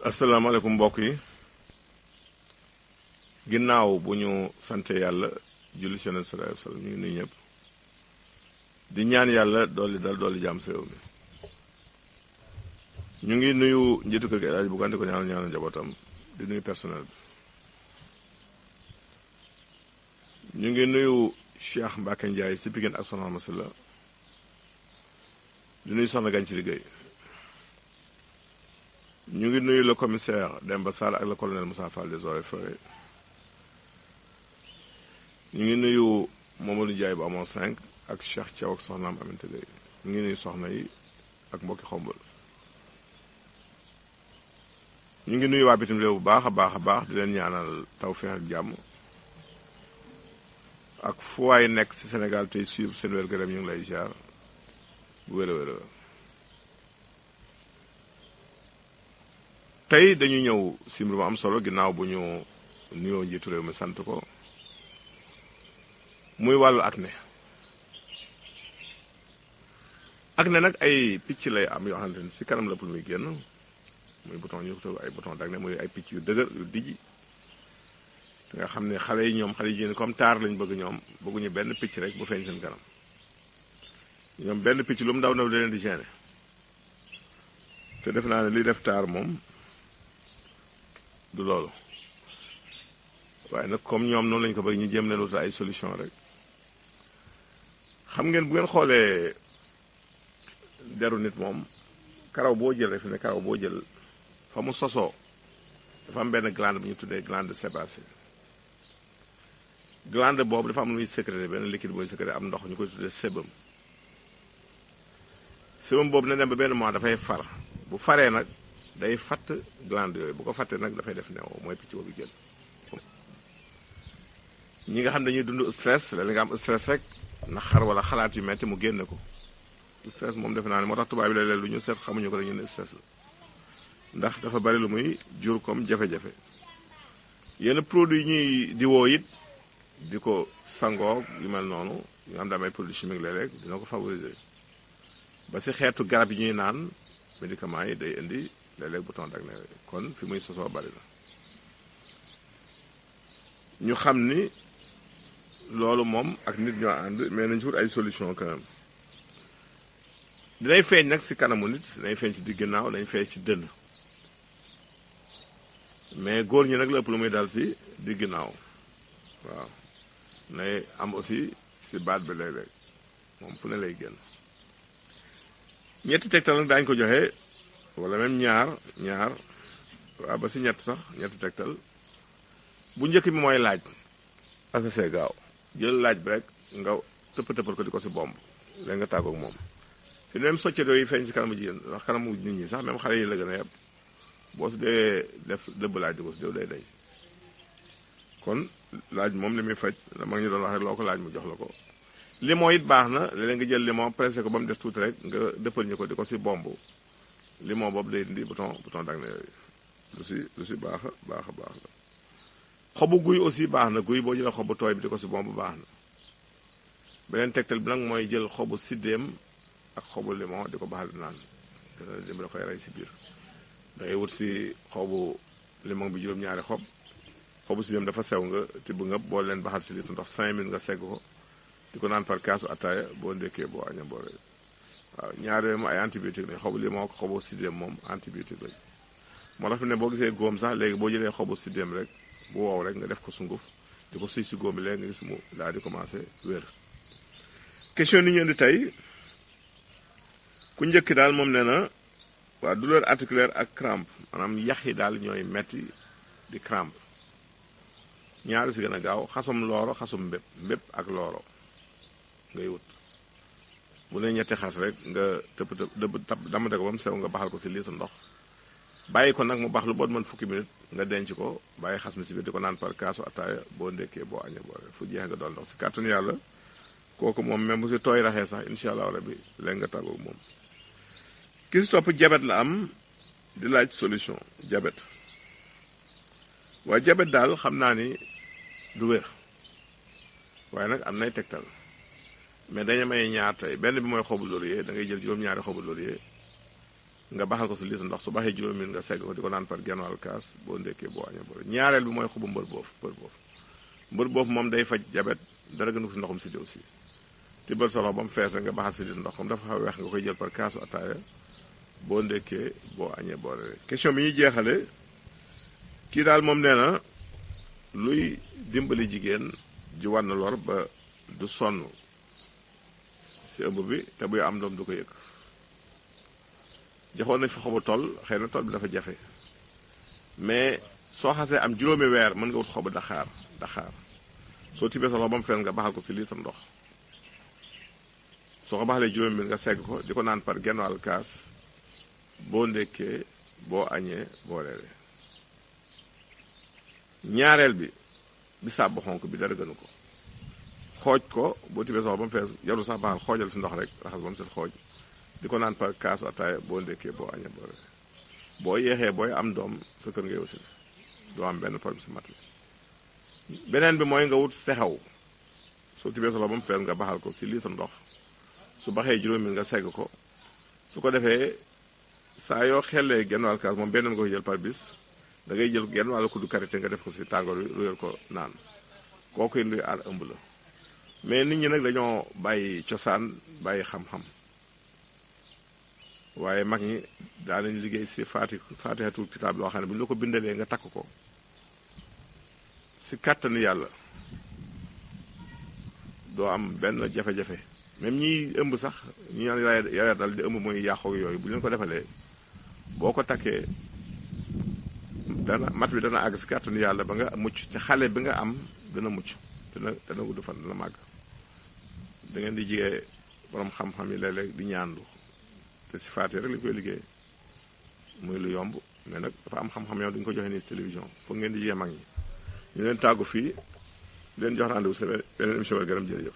asalaamaaleykum mbokk yi ginnaaw bu ñu sante yàlla julli ci Yonent sallallahu alayhi wasallam ñu ngi nuyu ñëpp di ñaan yàlla dolli jàmm sa réew mi ñu ngi nuyu njiitu kër gi El Hadj Bougane di ko ñaanal njabootam di nuyu personnel bi ñu ngi nuyu Cheikh Mbacke Ndiaye si Pikine ak Soxna Masila di nuyu Soxna Gañ ci liggéey ñu ngi nuyu le commissaire Demba Sall ak le colonel Moussa Fall des Eaux et Forêts ñu ngi nuyu Mamadou Ndiaye bu amoon 5 ak Cheikh Thiaw ak soxnaam Aminata Gueye ñu ngi nuyu soxna yi ak mbokki xombal ñu ngi nuyu waa bitim réew bu baax a baax di leen ñaanal tawfeex ak jàmm ak fu waay nekk ci Sénégal tey suivre seen wér-gu-yaram ñu ngi lay ziar bu wér a wér tey dañu ñëw si mbir mu am solo ginnaaw bu ñu nuyoo njiitu réew mi sant ko muy wàllu acné nag ay picc lay am yoo xamante ni si kanam la pour muy génn muy bouton ñu ko ay bouton d'acné muy ay picc yu dëgër yu dijji te nga xam ne xale yi jigéen comme taar lañ bëgg ñoom bëgguñu benn picc rek bu feeñ seen kanam ñoom benn picc lu mu ndaw ndaw da leen di gêner te def naa ne liy def taar moom du loolu waaye nag comme ñoom noonu lañu ko bëgg ñu jéem leen wutal ay solution rek xam ngeen bu ngeen xoolee deru nit moom karaw boo jël rek fi ne karaw boo jël fa mu sosoo dafa am benn glande bu ñu tuddee glande sébacée glande boobu dafa am lu muy sécréter benn liquide booy sécréter am ndox ñu koy tuddee sébum boobu na dem ba benn mois dafay far bu faree nag day fatt glande yooyu bu ko fattee nag dafay def neew mooy picc boobu jël ñi nga xam dañuy dund stress la nga am stress rek naqar wala xalaat yu metti mu génne ko stress moom defe naa ne moo tax tubaab bi léeg-léeg lu ñu seet xamuñu ko rek ñu ne stress la ndax dafa bari lu muy jur comme jafe-jafe yenn produit yi ñuy diwoo it di ko sangoo yu mel noonu ñu am damay produit chimique léeg-léeg dina ko favoriser ba si xeetu garab yi ñuy naan médicaments yi day indi léeg-léeg bouton d'acné kon fi muy sosoo bari na ñu xam ni loolu moom ak nit ñoo ànd mais nañ ci wut ay solution quand même dinay feeñ nag si kanamu nit dinay feeñ ci digg ginnaaw dañ feeñ ci dënn mais góor ñi nag la ëpp lu muy dal si digg ginnaaw waaw nay am aussi si baat bi léeg-léeg moom fu ne lay génn ñetti tegtal nag daañu ko joxe wala même ñaar waaw ba si ñett sax ñetti tegtal bu njëkk bi mooy laaj affaire gaaw jël laaj bi rek nga tëppal ko di ko si bomb léegi nga tàggoog moom fi même soccet yooyu feeñ si kanamu jigéen wax kanamu nit ñi sax même xale yi la gën a yeb boo si dee def dëbb laaj di ko si déw day day kon laaj moom li muy faj la mag ñu doon wax rek loo ko laaj mu jox la ko limon it baax na léeg-léeg nga jël limon pressé ko ba mu des tuuti rek nga dëppal ñu ko di ko si bomb limon boobu day indi bouton d'acné yooyu lu si baax la xobu guy aussi baax na guy boo jëlee xobu tooy bi di ko si bomb baax na beneen tegtal bi nag mooy jël xobu siddéem ak xobu limon di ko baaxal di naan dana dem da koy rey si biir dangay wut si xobu limon bi juróom-ñaari xobu siddéem dafa sew nga tibb nga boo leen baxal si litre ndox 5 minutes nga segg ko di ko naan par kaasu attaaya boo ndékkee boo aña boo rek waaw ñaar yooyu moom ay antibiotique lañ xobu limon ak xobu siddéem moom antibiotique lañ moo tax fi ne boo gisee góom sax léegi boo jëlee xobu siddéem rek bu wow rek nga def ko sunguf di ko suy si góom bi léegi nga gis mu daal di commencé wér question ni ñu indi tey ku njëkki daal moom nee na waa douleur articulaire ak crampe maanaam yax yi daal ñooy metti di crampe ñaari si gën a gaaw xasum looro xasum mbépp ak looro ngay wut bu ne ñetti xas rek nga damate ko ba mu sew nga baxal ko si litre ndox bàyyi ko nag mu baax lu boot mën fukki minute nga denc ko bàyyi xas mi si biir di ko naan par kaasu ataaya boo ndekkee boo añee boo rek fu jeex nga doon ndox si kàttanu yàlla kooku moom même bu si tooy raxee sax incha allah rabbi léegi nga tàggoog moom ki si topp jabet la am di laaj solution jabet waaye jabet daal xam naa ni du wér waaye nag am nay tegtal mais dañu may ñaar tey benn bi mooy xobu laurier da ngay jël juróom-ñaari xobu laurier nga baxal ko si liis ndox su baxee juróomi minute nga segg ko di ko naan par genn wàll kaas boo ndekkee boo añee boo ñaareel bi mooy xobu mbër boofu moom day faj jabet dara gënu ko si ndoxum si diw si tibbal sa loxo ba mu fees nga baxal si liis ndox comme dafa xaw weex nga koy jël par kaasu ataaya boo ndekkee boo añee boo reere question bi ñuy jeexale kii daal moom nee na luy dimbali jigéen ji war na lor ba du sonn si ëmb bi te buy am doom du ko yëg joxoon nañ fa xobu toll xëy na toll bi dafa jafe mais soo xasee am juróomi weer mën nga wut xobu daxaar soo tibbee sa loxo ba mu fees nga baxal ko si litre ndox soo ko baxalee juróomi minute nga segg ko di ko naan par genn wàll kaas boo ndekkee boo añee boo reeree ñaareel bi bisaab bu xonk bi dara gënu ko xooj ko boo tibbee sa loxo ba mu fees jarul sax baxal xoojal si ndox rek raxas ba mu set xooj di ko naan par kaasu ataaya boo ndekkee boo añee boo reeree boo yeexee booy am doom sa kër ngay aussi doo am benn problème si mat li beneen bi mooy nga wut sexaw soo tibbee sa loxo ba mu fees nga baxal ko si litre ndox su baxee juróomi nga segg ko su ko defee saa yoo xellee genn wàll kaas moom benn nga koy jël par bis da ngay jël genn wàll kuddu karité nga def ko si tàngoor bi ruyal ko naan kooku luy aar ëmb la mais nit ñi nag dañoo bàyyi cosaan bàyyi xam-xam waaye mag ñi daanañ liggéey si faatihatul kitaab loo xam ne bu ñu la ko bindalee nga takk ko si kàttanu yàlla doo am benn jafe-jafe même ñiy ëmb sax ñi naan yara dal di ëmb mooy yàqu yooyu bu leen ko defalee boo ko takkee mat bi dana àgg si kàttanu yàlla ba nga mucc ci xale bi nga am dana mucc dana gudd fan dana màgg da ngeen di jigee borom xam-xam yi léeg-léeg di ñaandu te si faatee rek lañu koy liggéey muy lu yomb mais nag dafa am xam-xam yow duñu ko joxe nii si télévision foog ngeen di jigee mag ñi ñu leen tàggu fii leen jox rendez-vous si beneen émission wala gërëm jërëjëf